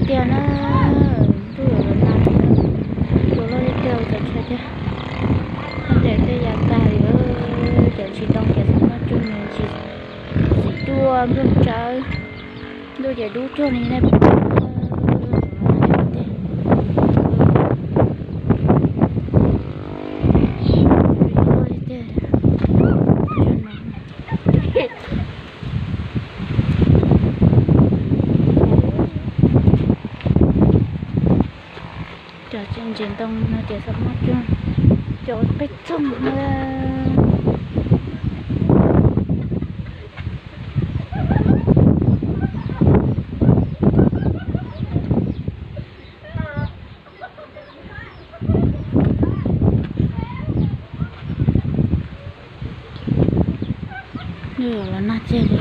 tiag na. Ntuj yuav los nag li na. Cua loj tiag tiag, txaus ntshai thiab. Koj ntes tej ya tag li, cov tsis ntoo ces txhob muab cua, nws tsis txim cua nplooj tsawb. Ntuj ces dub cuag li nej pom. Cov tsis ntsis ntoo no ces txhob muab cua, cov qij txoog na. Ntuj yuav los nag tiag li.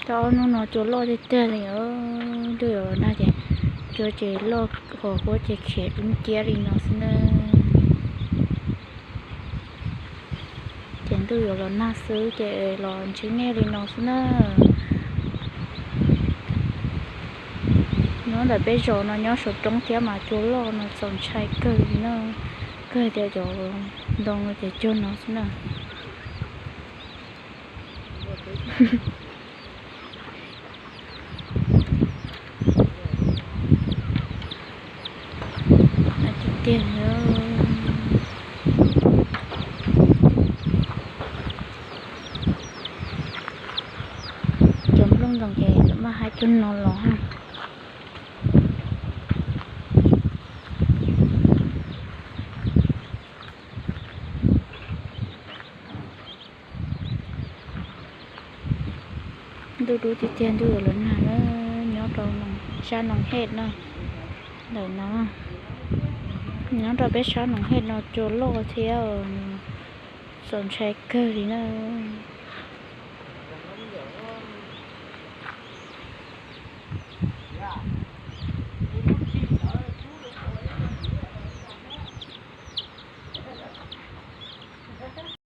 Tau ob hnub no cua loj tiag tiag li. Ntuj yuav los nag ces cua ces loj, hos huab ces khiav dub nciab li no xwb na. Ces ntuj yuav los nag xwb ces los ntsib nej li no xwb na. Nyob ntawm peb zos no nyob saum roob thiab mas cua loj no txaus ntshai kawg li na. Kawg tias cov ntoo no ces cuag no xwb na. Tiag tiag. Cov nplooj ntoo ces maj haib cuag no los. Ntuj dub tiag tiag, ntuj yuav los nag na. Nyob rau sab Noov Hej no, ntawm no, nyob rau peb sab Noov Hej no cua loj thiab, txaus ntshai kawg li na.